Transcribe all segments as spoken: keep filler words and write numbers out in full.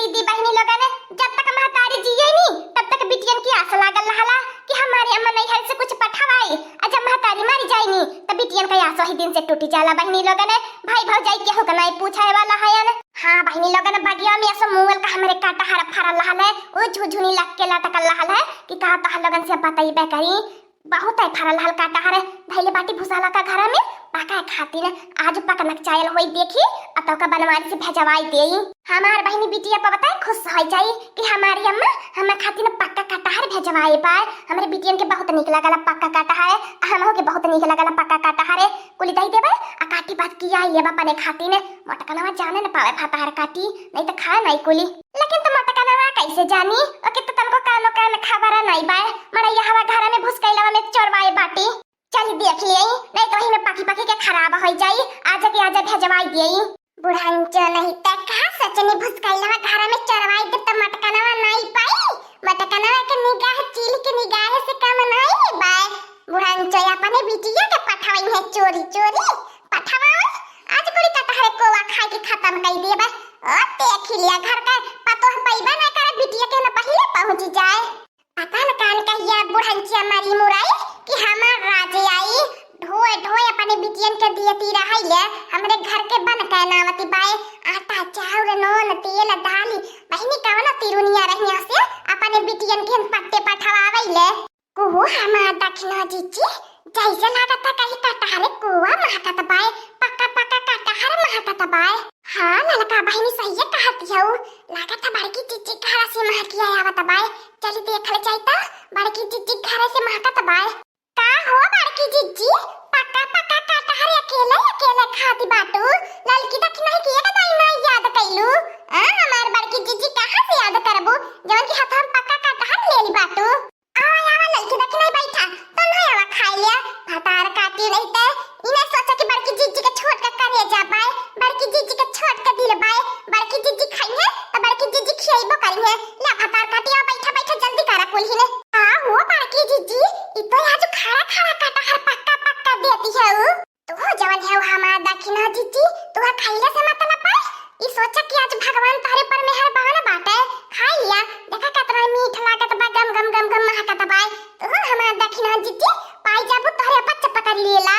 दीदी बहिनी लोगन, जब तक महतारी जियैनी, तब तक बिटियन की आस लागल रहला कि हमारे अम्मा नैहर से कुछ पठवाई, आ जब महतारी मरि जाइनी, तब बिटियन का आस वही दिन से टूटि जाला बहिनी लोगन। भाई भौजाई केहू का नाई पूछे वाला हयन। हाँ बहिनी लोगन, बगिया में असो मुअल का हमरे कटहर फरल रहल है, उ झुझुनी लग के लटकल रहल है कि का तोहर लोगन से बतइबे करी। बहुत है फरल हल कटहर, धइले बाटी भुसाला का घर में पकाए खातिर। आज पकनक चायल होई देखी, अतौ का बनवारी से भेजवाई देई। हमार बहिनी बिटिया पवता खुश हो जाई कि हमारी अम्मा हमें खातिर पक्का कटहर भेजवाए पाए। हमरे बिटियन के बहुत नीक लगला पक्का कटहर, आ हमहू के बहुत नीक लगला पक्का कटहर। कुली दई देबे, आ काटी बात किया लेबा अपने खातिर। मोटकनवा जाने न पावे भतार काटी, नहीं तो खाए नहीं कुली। लेकिन तू मोटकनवा कैसे जानी? ओके तो तनको कानो कान खबर नहीं बाय। मड़ैया हवा घर में भुसकैलवा में चोरवाए बाटी। चल देख ले, नहीं तो वही में पकी पकी के खराब हो जाई। आजा के आजा भेजवाई देई। बुढ़ांचो नहीं ते कहा सचनी भुसकैलवा घर में चोरवाई दे तो मोटकनवा नहीं पाई। मोटकनवा के निगाह चील के निगाह से कम नहीं बाय। बुढ़ांचो अपने बिटिया के पठवाई है चोरी चोरी। पठवाओ, आज कुली कटहर कोवा खाए के खत्म कर देबे। ओ देख लिया, घर का पतोह पैबा ना करे, बिटिया के न पहिले पहुंच जाए। पता न कान कहिया बुढ़ंचिया मरी मुराई कि हमार राजे आई। ढोए ढोए अपने बिटियन के दियती रहैले, हमरे घर के बन के नावती बाए। आटा, चाउर, नून, तेल, दाली, बहिनी कवनो तिरुनिया रहिया से अपने बिटियन के हम पट्टे पठवावैले। कुहू हमार दखिना जिज्जी, जैसे लागत है कहीं कटहरे कुआ महकत बाए, पक्का पक्का कटहर महकत बाए। हाँ ललका बहिनी सहिए कहत हऊ, लागत है बड़की जिज्जी घर से महकिया आवत बाए। चली देखल जाई त बड़की जिज्जी घर से महकत बाए। का हो बड़की जिज्जी, पक्का पक्का कटहर अकेले अकेले खाती बाटू? ललकी दखिना के एक दाई ना याद कैलू? आ हमार बड़की जिज्जी कहाँ से याद करबू, जवन की हाथ हम पक्का कटहर ले ली बाटू? आवा, आवा, ललकी दखिनाई बैठा, तो नहीं आवा खाए लिया। भतार काटी नहीं ते, इन्हें सोचा कि बड़की जिज्जी के छोट का करेजा बाए, बड़की जिज्जी के छोट का दिल बाए, बड़की जिज्जी खाई है, तो बड़की जिज्जी खियाइबो करी है। ले भतार काटी, आवा, बैठा, बैठा, जल्दी करा कुल्ही ने। हाँ हो बड़की जिज्जी, ई तो आज खड़ा खड़ा कटहर पक्का पक्का देती है उ। तू हो जवन है हमार दखिना जिज्जी, तू खैले से मतलब बा। ई सोचा कि आज भगवान तोहरे पर मेहरबान बाटे, खाई लिया। देखा कितना मीठ लागत बा, गम गम गम गम महकत बा। तू हो हमार दखिना जिज्जी, पाई जाबू तोहरे बच्चा पकड़ लेला।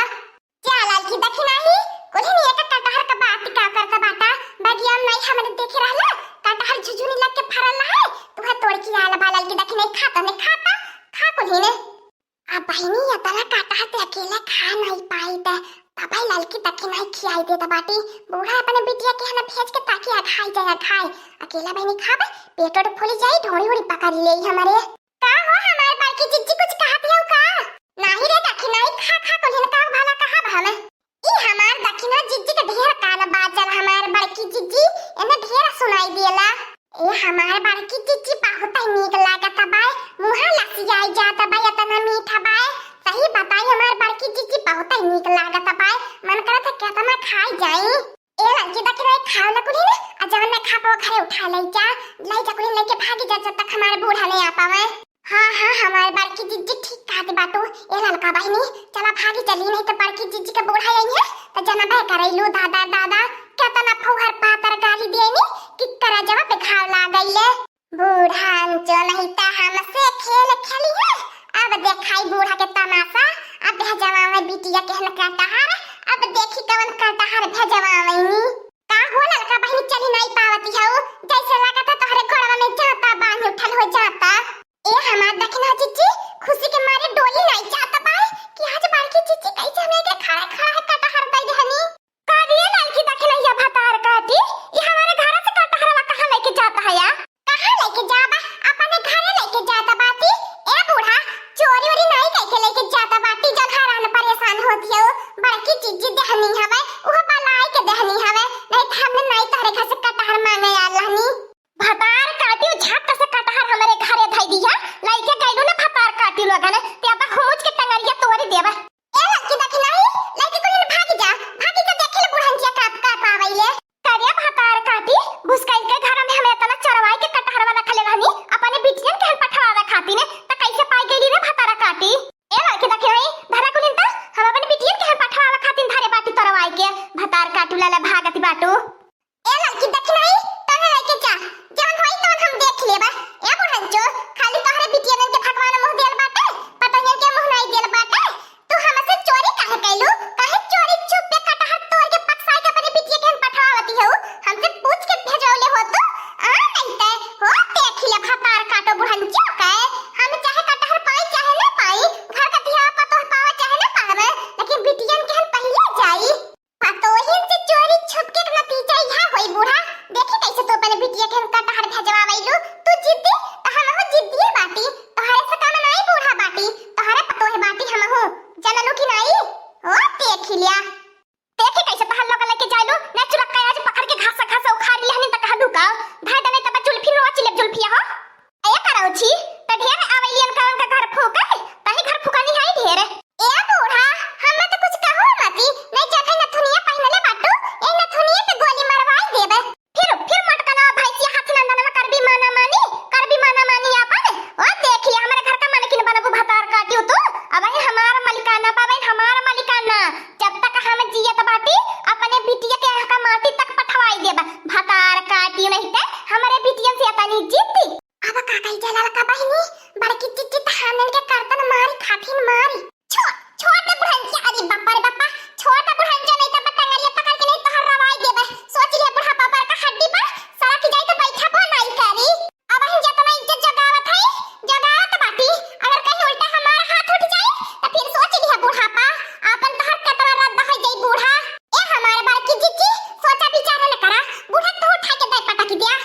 जा ललकी दखिना ही, कुल्ही नहीं एक कटहर का बात का करत बाटा। बगिया में नहीं हमने देखे रहला, कटहर झुझुनी लग के फरल है, तू है तोड़ के आला बा ललकी दखिना ही, खाता नहीं खाता, खा कुल्ही ने। अब बहिनी, इतना कटहर ते अकेले खा नहीं पाई ते, तबे ललकी दखिनाई खियाई देत बाटी। बूढ़ा अपने बिटिया के हना भेज के ताकि अघाई जाए, अघाई। अकेला बहिनी खाबे, पेट ओट फूली जाई, ढोड़ी उड़ी पकड़ ले हमरे। का हो हमार बड़की जिज्जी, कुछ कहत हऊ का? नाही रे दखिनाई, खा खा कुल्हिन का भला कहब हम। ई हमार दखिना जिज्जी के ढेर कान बाजल, हमार बड़की जिज्जी, एने ढेर सुनाई देला। ए हमार बड़की जिज्जी, बहुत नीक लागत बाय, मुहा लसियाई जात बाय, एतना मीठ बाय। सही बताई हमार बड़की जिज्जी, बहुत नीक लागत बाय, मन करत है केतना खाई जाई। ए ललकी दखिना, खाओ ना कुल्ही ना, आ जवन ना खा पाओ घरे उठा ले जा, ले जा कुल्ही, लेके भागी जा जब तक हमार बूढ़ा नहीं आ पावे। हाँ, हाँ, हमार बड़की जिज्जी ठीक कहत बाटू। ए ललका बहिनी, चला भागी चली, नहीं तो बड़की जिज्जी के बूढ़ा आई है, तो जनबे करैलू दादा, दादा, केतना फौहर पातर गाली देनी कि करजवा पे घाव लाग गइले। बूढ़ा अंचो नहीं तो हमसे खेल खेली है, अब देखाई बूढ़ा के तमाशा, अब भेजवा में बिटिया के हन कटहर, अब देखी कवन कटहर भेजवा में। का हो ललका बहिनी, चली नहीं पावती हऊ? जैसे लागत है तोहरे गोड़वा में जाता बांध उठल हो जाता। ए हमार दखिना जिज्जी, खुशी के मारे डोली नहीं जाता बाय कि आज बड़की जिज्जी कैसे हमें के खड़ा खड़ा है कटहर दे देहनी। का रे ललकी दखिनैया भतार काटी, ई हमारे घर से कटहरवा कहाँ लेके जाता है या? कहाँ लेके जाबा? अपने घरे लेके जाता बाटी। ए बूढ़ा, चोरी ओरी नहीं कह के लेके जाता बाटी, जब हरान परेशान होती है वो बड़की जिज्जी देहनी हवे, वो बलाई के देहनी हवे, नहीं तो हमने नहीं तोहरे घर से कटहर मांगे आल रहनी। भतार काटी, झट से कटहर हमरे घरे धई दिया, लइके गइलू ना भतार काटी लोगन, ते अब हुमुच के टंगरिया तोड़ी देबा। ए लड़की देखी नहीं, लड़की कुल भागी जा, भागी जा, देखी ले बुढ़न जिया का, का पावैले। करिया भतार काटी, भुसकैल के घर में हमें इतना चोरवाई के कटहरवा रखले रहनी, अपने बिटियन के हल पठवावे खातिर, त कैसे पाई गई रे भतार काटी? ए लड़की देखी नहीं, धरा कुलिन त हम अपने बिटियन के हल पठवावे खातिर धरे बाटी तोरवाई के, भतार काटू लाला भागती बाटू। ए लड़की देखी नहीं, तने लेके जा, जवन हो पूछ के भेजौले हो तू? आ, नहीं ते, हो, देखी ले भतार काटो बुढ़न क्यों कहे? हम चाहे कटहर पाई, चाहे ना पाई, घर का दिया पतोह पावा, चाहे ना पावे, लेकिन बिटियन के हम पहिले जाई। पतोहिन से चोरी छुपके के नतीजा इहा होई बूढ़ा। देखी कैसे तू अपने बिटिया के हम कटहर भेजवावैलू। तू जिद्दी, तो हमहू जिद्दिए बाटी। तोहरे से कम नाई बूढ़ा बाटी, तोहरे पतोह बाटी हमहू। जनलू कि नाई? ओ, देखी लिया। देखी कैसे तोहर लोग लेके जाइलू, ना चुरक्का आज पकड़ के घासा घासा उखाड़ लिहनी त कहलू का? भाई दने तब जुल्फी नोच लेब जुल्फिया हो। ए करौछी, त ढेर आवेलियन का उनका घर फूके, तही घर फूकनी है ढेर। ए बूढ़ा, हमें तो कुछ कहो मती, नहीं चाहे नथुनिया पहनले बाटू, ए नथुनिया पे गोली मरवाई देबे। फिर, फिर मटकना भैंसिया हाथी नंदनवा करबी माना मानी, करबी माना मानी आपन। ओ देखिए, हमारे घर का मालकिन बनबू भतार काटियो तू, अब ही हमार मलिकाना पावे, हमार मलिकाना। जब तक हम जियत बाटी, अपने बिटिया के यहाँ का माटी तक पठवाई देबा। भतार काटियो नहीं ते, हमारे बिटियन से अतनी जिद्दी। अब का कही जाला का बहिनी, बड़की चिच्ची त हानन के करतन मारी, खाथिन मारी। छोड़, छोड़ दे बुढ़नचिया, अरे बापा रे बापा, छोड़ दे बुढ़नचिया, नहीं तो टंगरिया पकड़ के नहीं तोहर रवाई देबे। सोच लिया बुढ़ापा पर का हड्डी पर सरक जाई तो बैठा बो नहीं करी। अब हम जतना इज्जत जगावत है, जगावत बाटी, अगर कहीं उल्टा हमारा हाथ उठ जाए तो फिर सोच लिया बुढ़ापा, आपन तोहर कतरा रद्द हो जाई बूढ़ा। ए हमारे बड़की जिज्जी, सोचा विचार न करा, बुढ़ा तो उठा के दे पटक दिया।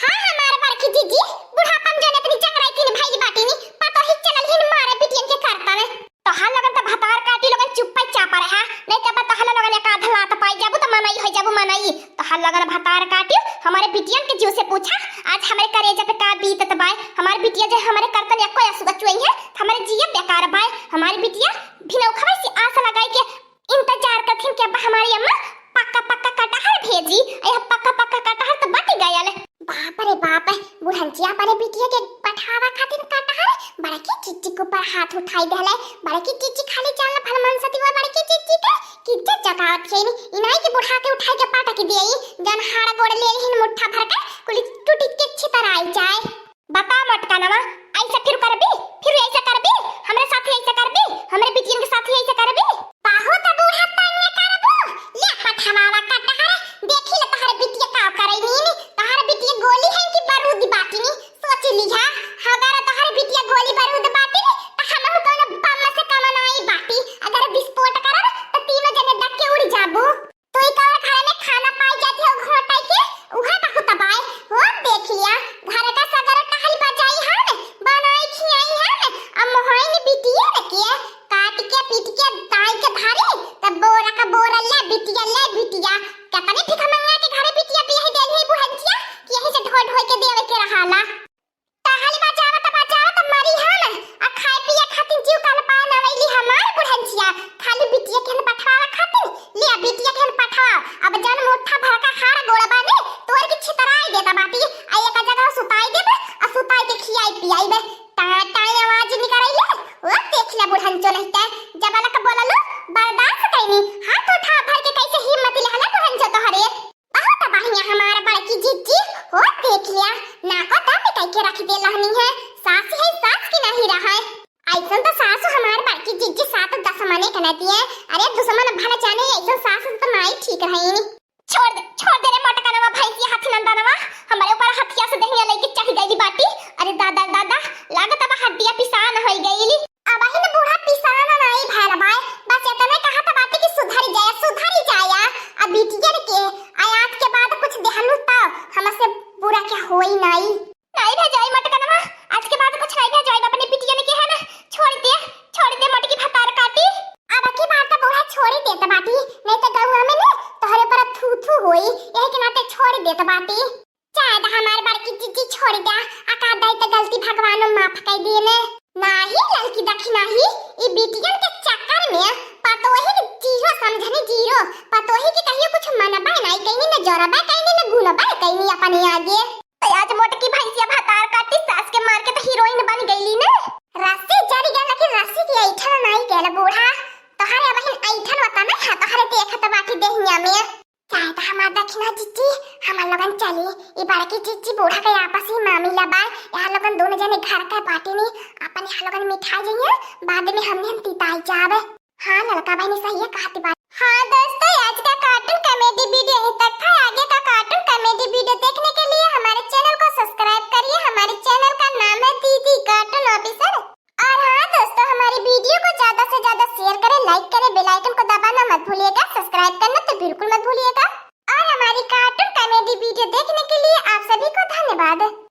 हाँ, हमार बड़की जीजी, बुढ़ापन जौन इतनी चकराई थी न भइल बाटी नी, पतोही चलल ही न मारे बिटियन के करतन। तोहार लोगन त भतार काटी लोगन चुप्पे चापा रहा, नहीं तब तोहार लोगन एक आध लात पाई जाबू त मनई हो जाबू मनई। तोहार लोगन भतार काटी, हमारे बिटियन के जीव से पूछा, आज हमारे करेजा पे का बीतत बाय, हमार बिटिया जे हमारे करतन एको असुआ चुई है, हमारे जिया बेकार बाय, हमारी बिटिया भिनौखवे से आस लगाई के इंतजार करथिन कि अब हमारी अम्मा पक्का पक्का कटहर भेजी, यह पक्का पक्का कटहर तो बट गयल। बाप रे बाप, बुढ़नचिया अपने बिटिया के पठावा खातिर कटहर बड़की चिच्ची के ऊपर हाथ उठाई देले। बड़की चिच्ची खाली जान भलमान सती वो बड़की चिच्ची के कि इज्जत जगावत है नी, इनाई के बुढ़ा के उठाई के पटक दिए, जन हाड़ गोड़ ले हिन मुट्ठा भर के कुली टूटी के छितराई जाए। बता मोटकनवा, ऐसा फिर करबी? फिर ऐसा करबी? हमरे साथ ऐसा करबी? हमरे बिटियन के साथ ऐसा करबी? बहुत बूढ़ा तंग करबू। ले पठवावा कटहर, देखी ले तोहर बिटिया का करे नीन। तोहर बिटिया गोली है कि बारूद बाटी नी? सोच लिहा, अगर तोहर बिटिया गोली बारूद बाटी नी, त हमहू कौनो बम से कम नाई बाटी। अगर विस्फोट करब, त तीनों जने डक के उड़ जाबू। तू ही कौन घर में खाना पाई जाती हो घोटाई के, उहे बहुत बाय। वो देख लिया, घर का सगरो टहल बजाई हन, बनाई खियाई हन, आ मोहाइन बिटिया न के, काट के पीट के दाई के धारी, तब बोरा का बोरा ले बिटिया, ले बिटिया। कितने भिखमंगा के घरे बिटिया बियाह देली है बुढ़नचिया, कि यही से ढो ढो के देवे के रहाला। टहल बजावत बजावत मरी हन, आ खाए पिए खातिर जीव काल पाए न अइली हमार बुढ़नचिया, खाली बिटिया के हन पठवावे खातिर। ले बिटिया के हन पठवा, अब जन मुट्ठा भर का हाड़ गोड़ बाने, तोड़ के छितराई देता बाटी, आ एक जगह सुताई देबे, आ सुताई के खियाई पियाई बे। टाँ टाँ आवाज निकरैले, ओ देख ले बुढ़नचो नहीं ते, जब अलग बोललो, बर्दाश्त कैनी, हाथ उठा भर के कैसे हिम्मत लेहला बुढ़नचो तोहरे। बहुत बढ़िया हमार बड़की जिज्जी, हो देख लिया, नाको दम कई के रख दे लहनी है, सास है सास की नहीं रहा है। ऐसन तो सासु हमार बड़की जिज्जी सात दस मने के न दिए। अरे दुश्मन भला जाने, ऐसन सास तो नाई ठीक रही। छोड़ दे, छोड़ दे रे मोटकनवा, भैंसिया हाथी नंदनवा, हमारे ऊपर हथिया से दहिया लेके चढ़ गई बाटी। अरे दादा दादा, लागत अब हड्डिया पिसान हो गई। अबहिन बूढ़ा पिसान नाई भैल बाय, बस एतने कहत बाटे कि सुधरी जाया, सुधरी जाया। आ बिटियन के, आ आज के बाद कुछ देहलू त हमसे बुरा के होई नाई। नाई भेजाई मोटकनवा, आज के बाद कुछ नाई भेजाई, अपने बिटियन के है ना, छोड़ दे, छोड़ दे मोटकी भतार काटी। अब की बार त बूढ़ा छोड़ देत बाटी, नहीं त गौवा में ना तोहरे पर थू थू होई, यही के नाते छोड़ देत बाटी। चाहे त हमार बड़की जिज्जी छोड़ द्या, आ का दाई त गलती भगवानो माफ कर दिए ने। नाही ललकी दखी नाही, ई बिटियन के चक्कर में पतोही के जीरो समझनी जीरो, पतोही के कहियो कुछ मनबा नाही कइनी, न जोरबा कइनी, न गुनबा कइनी अपने आगे। त आज मोटकी भैंसिया भतार काटी सास के मार के त हीरोइन बन गईली ने। रस्सी जरी गया लेकिन रस्सी की ऐठन नाही गया बूढ़ा, तोहरे बहिन ऐठन वता नहीं है, तोहरे देखत बाटी देहिया में। चाहे त हमार दखिना जिज्जी, हमार लोगन चली, ई बड़की जिज्जी बूढ़ा के आपसी मामिला बा, यहाँ लोगन दोनों जने घर का बाटी नी, अपन यहाँ लोगन मिठाई जइए, बाद में हमने हम तिताई जावे। हाँ ललका बहिनी सही है कहती बात। हाँ दोस्तों, आज का cartoon comedy video यहीं तक था, आगे का cartoon comedy को दबाना मत भूलिएगा, सब्सक्राइब करना तो बिल्कुल मत भूलिएगा। और हमारी कार्टून कॉमेडी वीडियो देखने के लिए आप सभी को धन्यवाद।